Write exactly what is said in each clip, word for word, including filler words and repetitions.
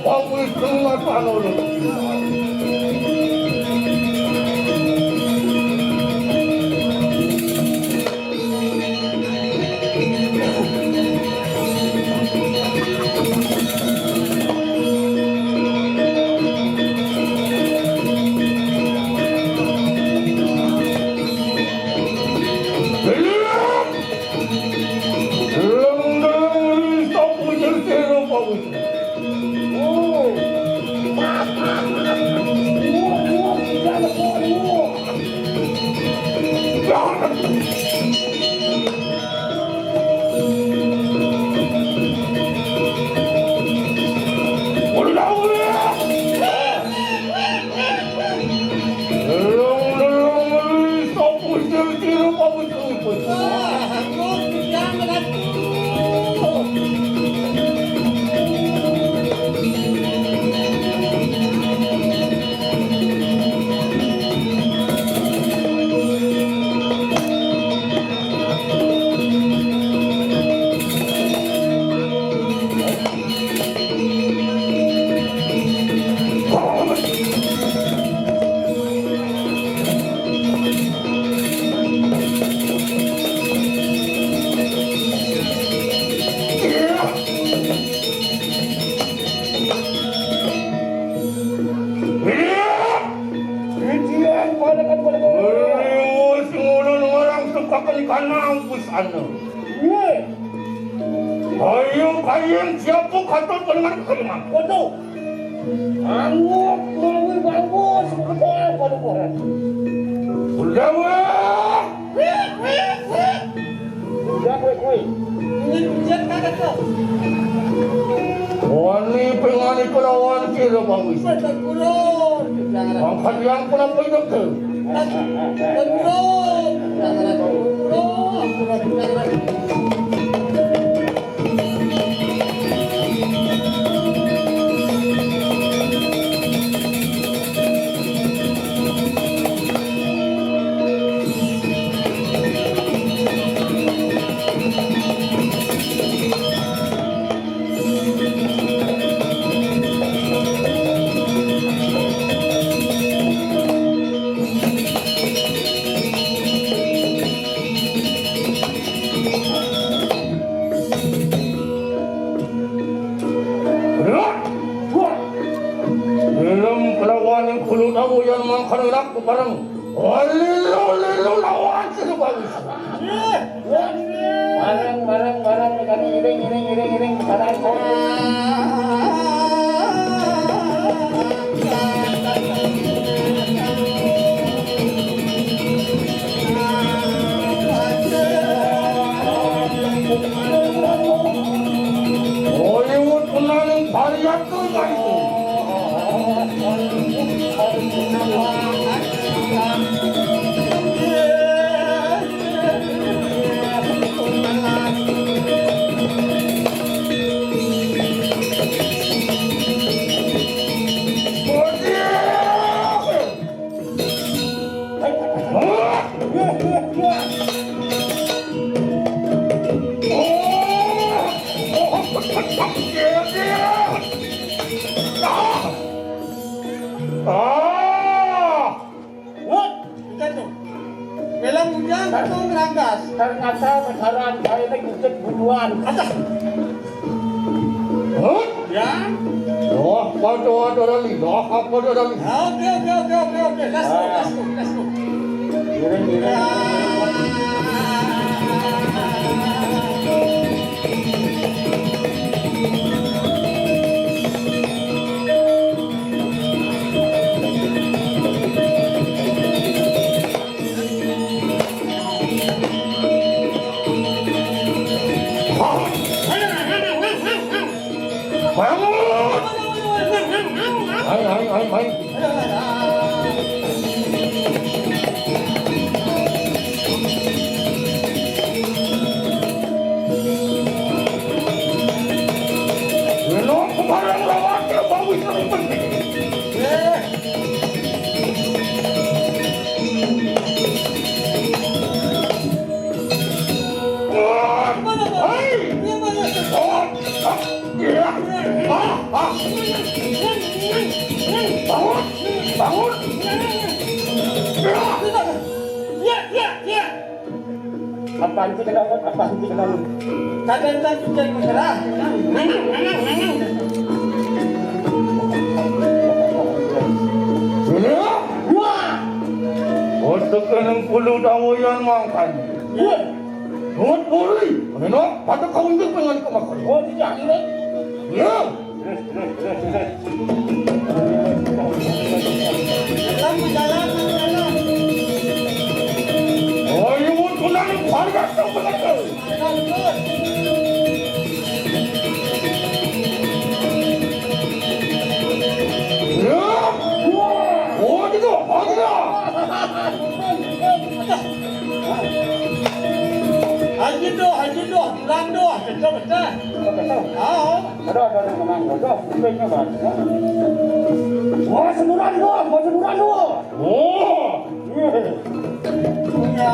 Pawis kang mata, no, no. Wis ngono orang suka kali kanang wis anu. Ayo kayang siapa kata pendengar kalimat. Waduh. Angguk, mawi bagus, betul, waduh, waduh. Udah, wah. Udah, weh, weh. Ini hujan kagak tuh. Wani pengani kelawan kira bagus. Betul, kurun. Angkat yang pernah pegang tuh. Belum kelawan yang kulo tahu yang mangkana aku bareng. Lilo, lilo, lawan sing bagus. Bareng, bareng, bareng, kami iring, iring, iring, iring, bareng. Hollywood menang varian tuh, Pak, itu. Ah! Wut, udah tuh. Film hujan tuh ngerangkas. Ternyata besaran saya ini kucing buruan. Atas. Hah? Ya. Wah, pada ada lagi. Wah, apa ada lagi? Oke, oke, oke, oke, oke. Let's go, let's go, let's go. Giring, giring. Bangun! Hai, hai, hai, hai. Belum kebarang lawan dia, bagus lebih penting. Ah, ah. Bangun, bangun. Ya, ya, ya. Apaan sih kena, apaan sih kena? Kadang tak kita menyerah. Ya, wah. Untuk kenang puluh dawayan makan. Ya. Ngut buri, ngena, patut kau untuk dengan kemakan. Oh, tidak, tidak. Ya. Dalam perjalanan, dalam. Oh, iya, pun kenal, keluarga, betul. Ya. Oh, gitu, oh, gitu. Haji doh, haji doh, pulang doh, betul, betul. Oh. Aduh, aduh, aduh, menang, aduh, aduh, ini, Bang. Wah, sebulan doh, wah, sebulan doh. Oh. Iya.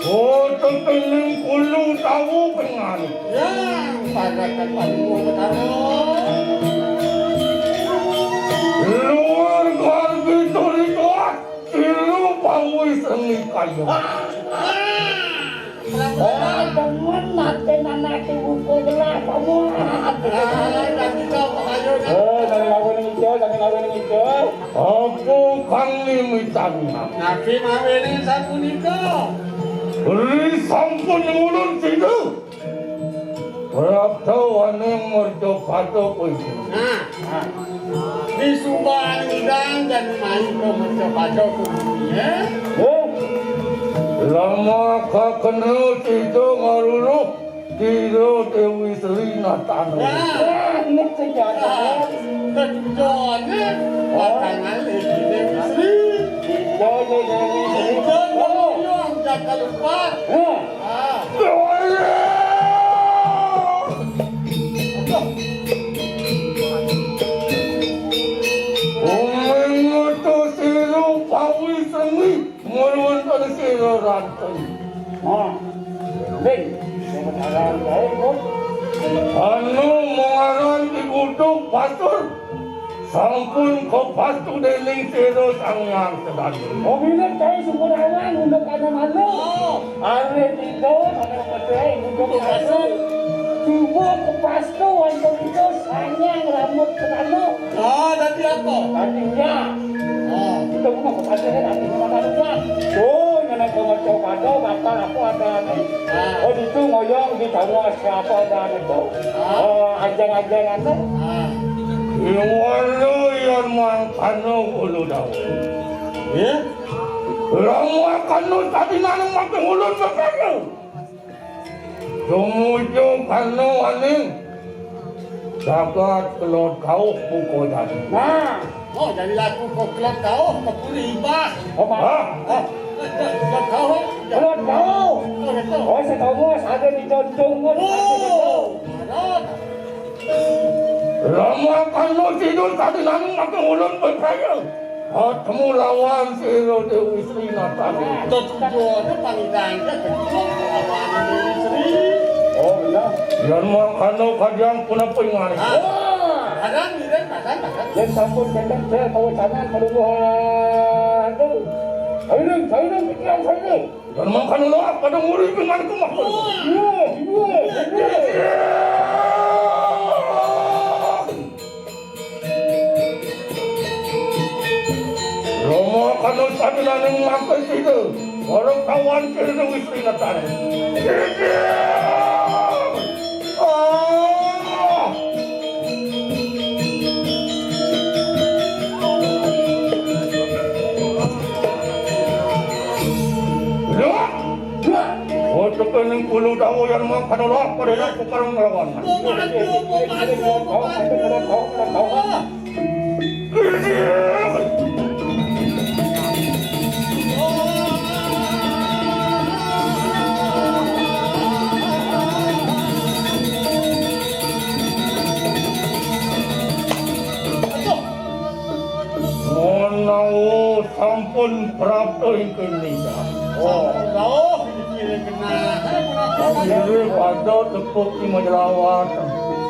Oh, tepening kulo tahu pengaruh. Ya, pada tempat gua taruh. Luar garbi turikan, ilu pawis seni kayu. Ah, ah. Oh, demen makin anak ibu ku gelah kamu. Ah, dan kita apa kayu, kan? Eh, dari lawan itu, dari lawan itu. Apa kang mimitanya? Nabi mawini sapunika. Ri sampun ngulun sida. Prapta waning mercapada kowe. Nah, nah. Disumbang idang dan main ke mercapada kowe, ya. Oh. Lama kakena sida ngaruruh Tira Dewi Sri Natana. Nah, ini senjata. Nah, ketujuannya pasangan Dewi Sri. Tira Dewi Sri. Tira Dewi Sri. Jangan lupa. Nah. Ah. Aduh. Umeng ngutus ilu pawi seni. Ngurunten sira rantun. Ah, Ding, sebenarnya baik, Bu. Anu mengaran di Gunung Pasur, sampun kepastu dening sira Sang Hyang Sedana. Oh, bila saya syukur awan untuk ada malu. Oh. Are tiga, ada petai untuk malu. Cuma kepastu untuk itu Sang Hyang Rambut Sedana. Ah, dadi apa? Dadi ya. Ah. Kita mau ke pasar kan, nanti mana ada. Oh, nyenang kamu coba ada, bakal aku ada nih. Ah. Oh, itu ngoyong di sana siapa ada itu. Ah. Oh, ajang-ajang ada. Ah. Iwalo yang mangkano ulu dau. Ya? Ramu akan nu tadi nanang makan ulun berkaya. Tumuju kanoaning jagat Kelod Kauh buka jani. Nah, oh, jani laku ke Kelod Kauh, ke Puri Ibah. Apa? Hah? Oh, Kelod Kauh. Kelod Kauh. Oh, betul. Oh, setahu saya di Jodong, kan? Oh, betul. Rama kanu tidur tadi nang makan ulun berkaya. Ketemu lawan sira Dewi Sri Natana. Tetujuannya pangidangnya ketemu lawan Dewi Sri. Oh, benar. Yan mangkano kadiang punapa ingari. Ah, kadang diri, kadang, kadang. Yan sampun kadang saya tahu sana meluluh. Aduh. Sairing, sairing, pikiran sairing. Yen mangkana lak pada nguri pinganku mah. Iya, iya, iya. Rama kana sadinaning mangkana sida, ora kawan sida wis ringetane. Ah! Lho! Ocekening bulu dawa yen mangkana lak pada nak tukar nglawan. Menawa sampun prapta ing kene. Oh. Sampun rauh ing kene genah. Kiri pada tepuk di Majelawan.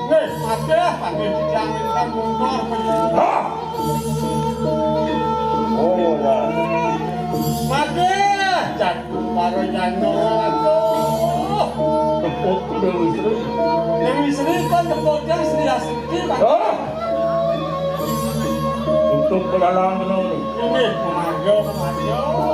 Wis, padha, padha dijaminkan mungkar penyusup. Hah? Oh, ya. Padha, jatuh para jano, aduh. Tepuk Dewi Sri. Dewi Sri kan tepuk Dewi Sri Asri, Pak. Hah? Untuk pelalang tenung. Ini, Mario, Mario.